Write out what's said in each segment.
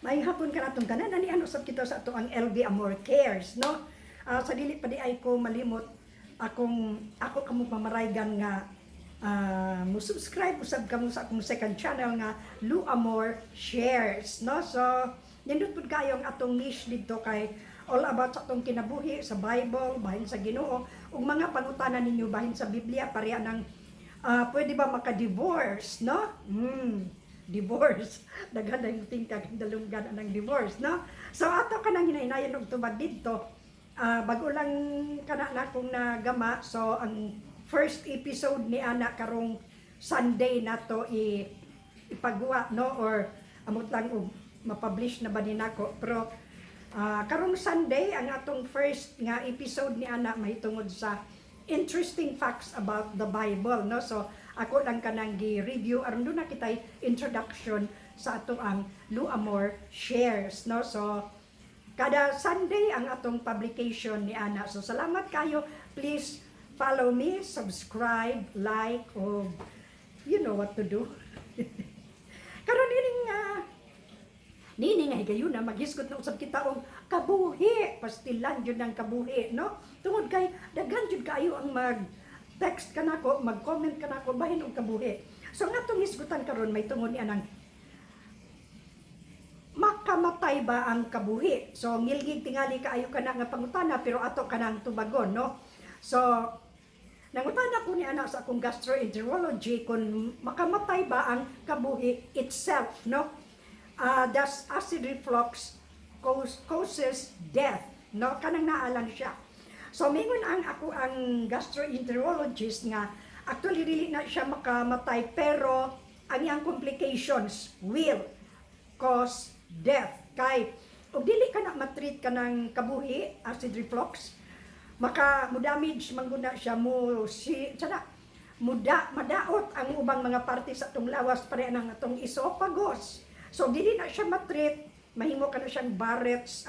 Maayong hapon kanatong tanan, ani ano usab kita sa ato ang LV Amor Cares, no? Sa dili pa diay ko malimot akong ako kamo pamaraygan nga mo subscribe usab kamo sa akong second channel nga Lu Amor Shares, no? So nindot pud kayo ang atong niche didto kay all about sa atong kinabuhi sa Bible, bahin sa Ginoo ug mga pangutana ninyo bahin sa Biblia, pareha ng pwede ba maka-divorce, no? Divorce. Daghan na yung tingkag dalunggan ang divorce, no? So ato ka nang hinahinayan og tubag didto. Bago lang kana na akong nagama. So ang first episode ni ana karong Sunday nato i ipagawa, no, or amot lang og mapublish na ba ni nako, pero karong Sunday ang atong first nga episode ni ana mahitungod sa interesting facts about the Bible, no? So ako lang kanang gi-review aron duna kitay introduction sa ato ang Lu Amor Shares, no? So kada Sunday ang atong publication ni ana. So salamat kayo. Please follow me, subscribe, like, o you know what to do. Karon ining nini nga higayuna, maghisgot na usab kita og kabuhi, pastilan jud ng kabuhi, no? Tungod kay daghan jud kaayo ang mag text kanako, mag-comment kanako bahin og kabuhi. So nga atong hisgutan karon may tungod ni anang makamatay ba ang kabuhi? So ngilngig tingali kaayo kana nga pangutana, pero ato kanang tubagon, no? So nangutana ko ni ana sa akong gastroenterology kung makamatay ba ang kabuhi itself, no? Does acid reflux causes death? No, kanang naalang siya. So mingon ang ako ang gastroenterologist nga actually dili na siya makamatay, pero ang iyang complications will cause death. Kay og dili ka na matreat ka ng kabuhi, acid reflux, maka mo damage man gud na siya, mo si sana muda madaot ang ubang mga parte sa atong lawas, pareha ng atong esophagus. So dili na siya matreat, mahimo ka na siyang Barrett's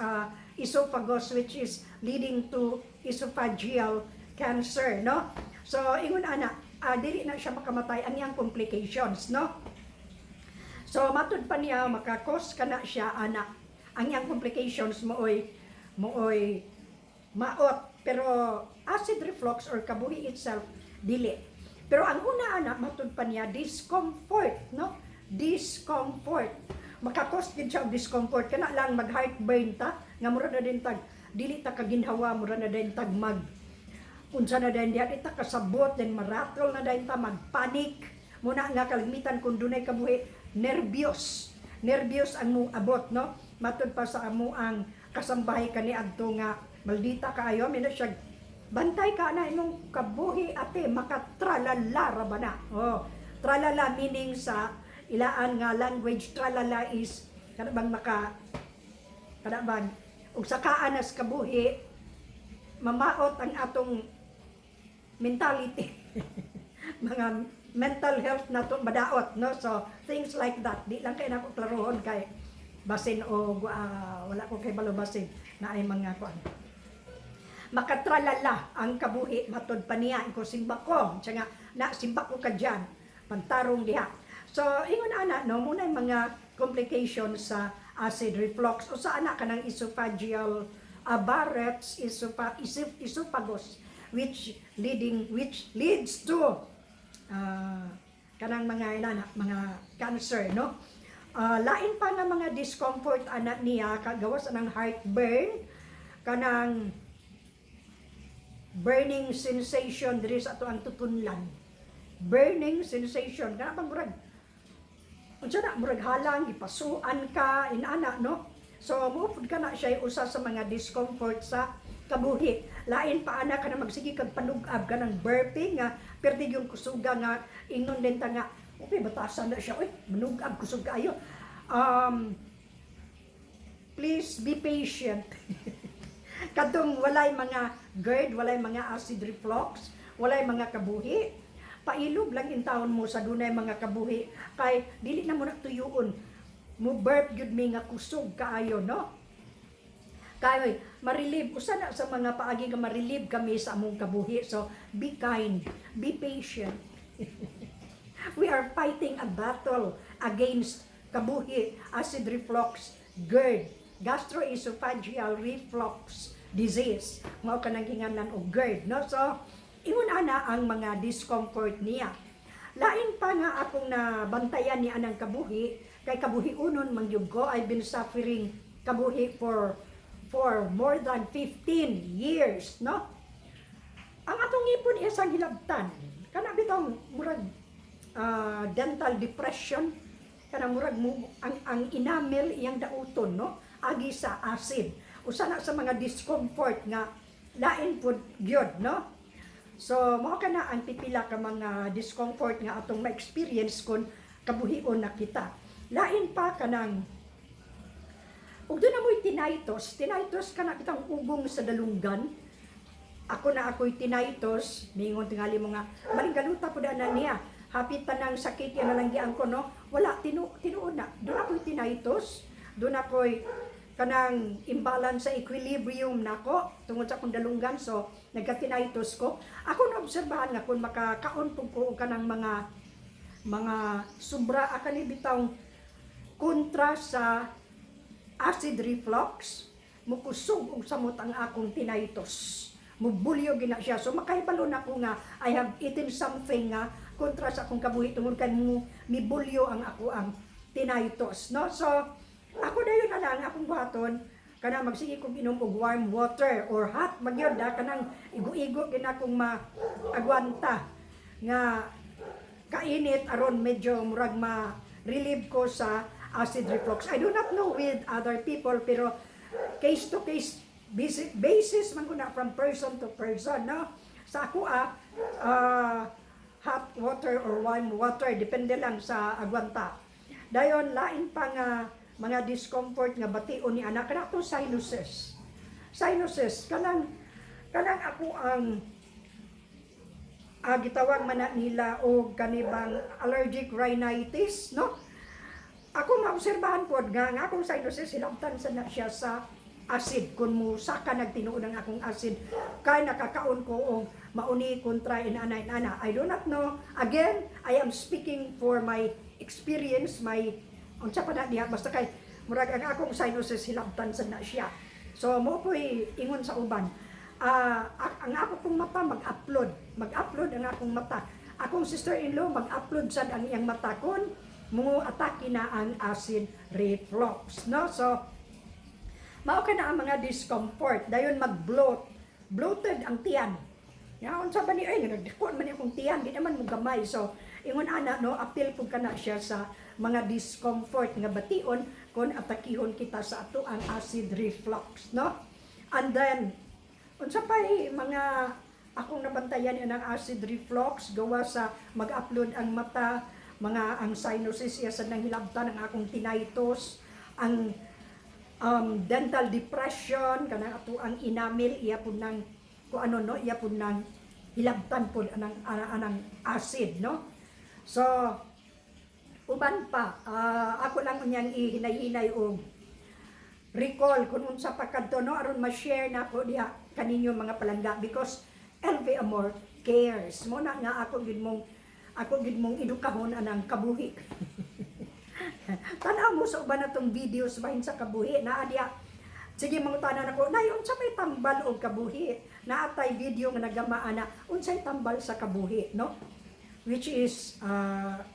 esophagus, which is leading to esophageal cancer, no? So ingon ana, dili na siya makamatay, ang iyang complications, no? So matud pa niya maka-cause kana siya ana, ang iyang complications mooy maot, pero acid reflux or kabuhi itself, dili. Pero ang una ana, matud pa niya, discomfort, no? Discomfort. Maka-cause gid siya og discomfort, kana lang mag heartburn ta nga mura na din tag dili ta kaginhawa, mura na din tag mag unsa na din diha, di ta kasabot, then maratol na din ta, magpanic muna nga kalimitan kung dunay kabuhi, nervyos nervyos ang mo abot, no? Matud pa sa amo ang kasambahay kaniadto nga maldita kaayo mi na siya, "Bantay ka na imong kabuhi, ate, makatralala ra ba na?" Oh, tralala meaning sa ilaan nga language, tralala is kana bang maka kana bang ug sa kaanas kabuhi, mamaot ang atong mentality, mga mental health na to madaot, no? So things like that. Di lang kay nako klarohon kay basin o wala ko kay balo, basin na ay mga kuan, makatralala ang kabuhi matud pa niya ko. Simba ko siya nga na simba ko ka dyan pantarong diha. So ingon ana, no, muna yung mga complications sa acid reflux o sa ana kanang esophageal Barrett's esophagus, which leads to kanang mga inana, mga cancer, no? Lain pa nga mga discomfort ana niya, kagawas anang heartburn, kanang burning sensation diri sa ato ang tutunlan. Burning sensation kana bang murag unsa na, murag halang gipasuan ka inana, no? So mo pud kana siya usa sa mga discomfort sa kabuhi. Lain pa ana kana magsige kag panug-ab, kanang burping nga perdi yung kusuga, nga ingnon din ta nga okay batasan na siya, "Uy, manug-ab kusog kaayo." Please be patient. Kadtong walay mga GERD, walay mga acid reflux, walay mga kabuhi, pailob lang intawon mo sa dunay mga kabuhi kay dili na mo na tuyuon. Mo burp gyud mi nga kusog kaayo, no? Kay ma-relieve, usa na sa mga paagi nga ma-relieve kami sa among kabuhi. So be kind, be patient. We are fighting a battle against kabuhi, acid reflux. GERD, gastroesophageal reflux disease. Mao kanang ginganlan og GERD, no? So ingon ana ang mga discomfort niya. Lain pa nga akong nabantayan ni anang kabuhi, kay kabuhi unon man gyud ko. I've been suffering kabuhi for more than 15 years, no? Ang atong ngipon isang hilabtan. Kana bitong murag dental depression, kana murag mo, ang enamel iyang dauton, no, agi sa acid. Usa na sa mga discomfort nga lain pud gyud, no? So mao kana ang pipila ka mga discomfort nga atong ma-experience kon kabuhion na kita. Lain pa, kanang ug duna mo'y tinnitus. Tinnitus, kana bitang ugong sa dalunggan. Ako na ako'y tinnitus, ningon tingali mo nga malinggaluta pud ana niya. Hapit tanang sakit yan na lang giang ko, no. Wala tinuod na. Duna ako'y tinnitus, duna ako'y kanang imbalance sa equilibrium nako tungod sa akong dalunggan, so nagka-tinnitus ko. Ako na obserbahan nga kung makakaon pud ko og kanang mga sobra akani bitawng kontra sa acid reflux, mukusog og samot ang akong tinnitus. Mubulyo gina siya. So makahibalo na ko nga I have eaten something nga kontra sa akong kabuhi tungod kay mo mibulyo ang ako ang tinnitus, no? So ako dayon na lang akong buhaton, kana magsige kog inom og warm water or hot magyud da, kanang igo-igo gina akong maagwanta nga kainit aron medyo murag ma-relieve ko sa acid reflux. I do not know with other people, pero case to case basis man guna, from person to person, no? Sa ako hot water or warm water, depende lang sa agwanta. Dayon, lain pa nga mga discomfort nga bation ni anak, kana to sinuses. Sinuses, kanang ako ang gitawag man na nila og kanibang allergic rhinitis, no? Ako maobserbahan pod nga ang akong sinuses hilabtan sa na siya sa acid kung mo saka nagtinuod ang akong acid kay nakakaon ko og mauni kontra inana inana. I do not know. Again, I am speaking for my experience, my unsa pa na diha, basta kay murag ang akong sinuses hilabtan sa na siya. So mo ko'y ingon sa uban. Ang ako kong mata mag-upload, mag-upload ang akong mata. Akong sister-in-law, mag-upload sad ang iyang mata kon mo atake na ang acid reflux, no? So mao ka na ang mga discomfort. Dayon mag-bloat, bloated ang tiyan. Ya, unsa ba ni ay nagdako man ni akong tiyan, di naman mo gamay. So ingon ana, no, apil pud kana siya sa mga discomfort nga bation kung atakihon kita sa ato ang acid reflux, no? And then unsa pay mga akong nabantayan ang acid reflux gawa sa mag-upload ang mata, mga ang sinuses iya sa nang hilabtan, ang akong tinnitus, ang dental depression, kanang ato ang enamel iya pud nang ku ano, no, iya pud nang hilabtan pud anang acid, no? So uban pa, ako lang unyang ihinay-hinay og recall kung unsa pa kadto, no, aron ma-share nako diha kaninyo, mga palangga, because LV Amor cares mo na nga ako gid mong edukahon anang kabuhi. Tan-aw mo sa uban natong videos bahin sa kabuhi naa diha. Sige, mangutana nako, "Nay, unsa may tambal og kabuhi?" Naatay video nga nagama ana, unsay tambal sa kabuhi, no? Which is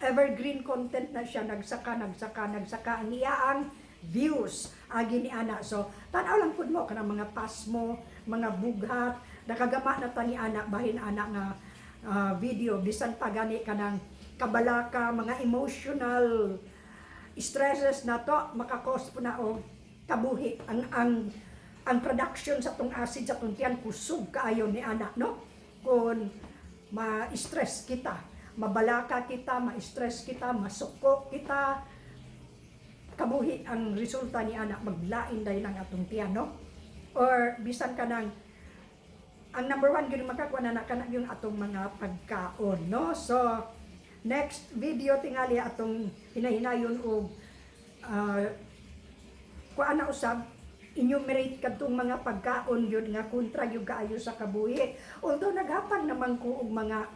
evergreen content na siya, nagsaka, nagsaka, nagsaka ang iyaang views agi ni ana. So, tan-aw lang pud mo kanang mga pasmo, mga bughat, nakagama na ta ni ana bahin ana nga video. Bisan pa gani kanang kabalaka, mga emotional stresses na to, makakos po na og kabuhi. Ang production sa tong acid sa tong tiyan kusog kaayo ni ana, no, kung ma-stress kita, mabalaka kita, ma-stress kita, masuko kita, kabuhi ang resulta ni ana, maglain dahil ang atong tiyan, no? Or bisan ka ng ang number one gyud makakuha na kana yung atong mga pagkaon, no? So next video tingali atong hinahinayon og kuan na usab, enumerate kadtong mga pagkaon yun nga kontra yung kaayo sa kabuhi. Although naghatag naman ko og mga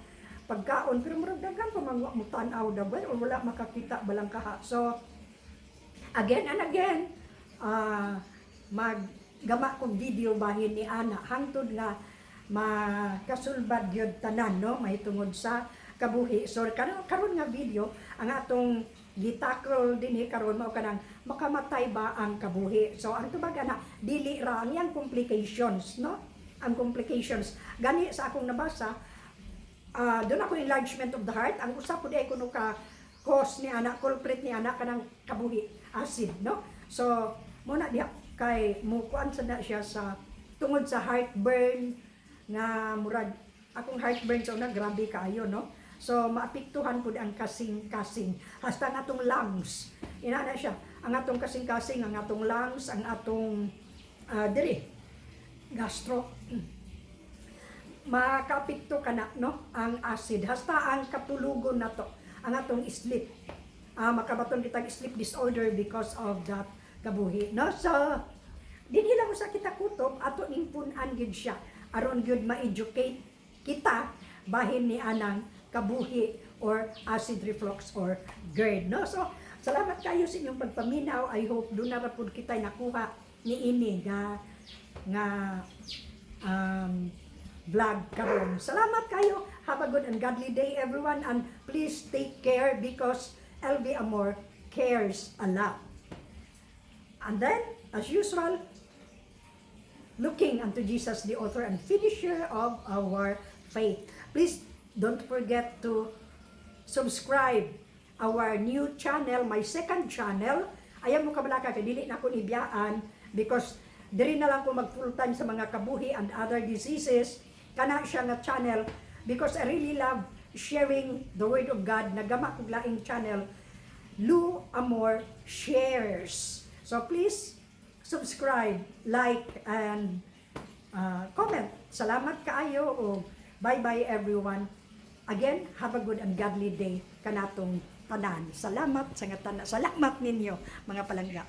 pagkaon, pero murag daghan pa man wa mo tan-aw daw or wala makakita balang kaha. So again and again, Maggama kog video bahin ni ana hangtod nga makasulbad gyud tanan, no, mahitungod sa kabuhi. So karon nga video, ang atong gi-tackle dinhi karon mao kanang makamatay ba ang kabuhi. So ang tubag ana, dili ra, ang iyang complications, no, ang complications gani sa akong nabasa, duna koy enlargement of the heart. Ang usa pud ay kuno ka cause ni ana, culprit ni ana, kanang kabuhi, acid, no. So mo na diha kay mukuan sa na siya sa tungod sa heartburn nga murag akong heartburn sa una, grabe kaayo, no. So maapektuhan pud ang kasing-kasing, hasta ang atong lungs. Ina na siya, ang atong kasing-kasing, ang atong lungs, ang atong diri gastro, makaapekto kana, no, ang acid. Hasta ang katulugon nato, ang atong sleep, makabaton kitang sleep disorder because of that kabuhi, no. So dinhi lang sa kita kutob, ato ning pun-an gyud siya aron gyud ma-educate kita bahin ni anang kabuhi or acid reflux or GERD, no. So salamat kayo sa inyong pagpaminaw. I hope duna ra pud kita nakuha ni ini nga vlog karon. Salamat kayo. Have a good and godly day, everyone, and please take care because LV Amor cares a lot. And then, as usual, looking unto Jesus, the author and finisher of our faith. Please don't forget to subscribe our new channel, my second channel. Ayaw mo kabalaka kay dili na ko ibiyaan because diri na lang ko mag full time sa mga kabuhi and other diseases. Kana siya nga channel because I really love sharing the word of God. Nagama kog laing channel, Lou Amor Shares. So please subscribe, like, and comment. Salamat kaayo o bye-bye, everyone. Again, have a good and godly day kanatong tanan. Salamat sa nga tanan. Salamat ninyo, mga palangga.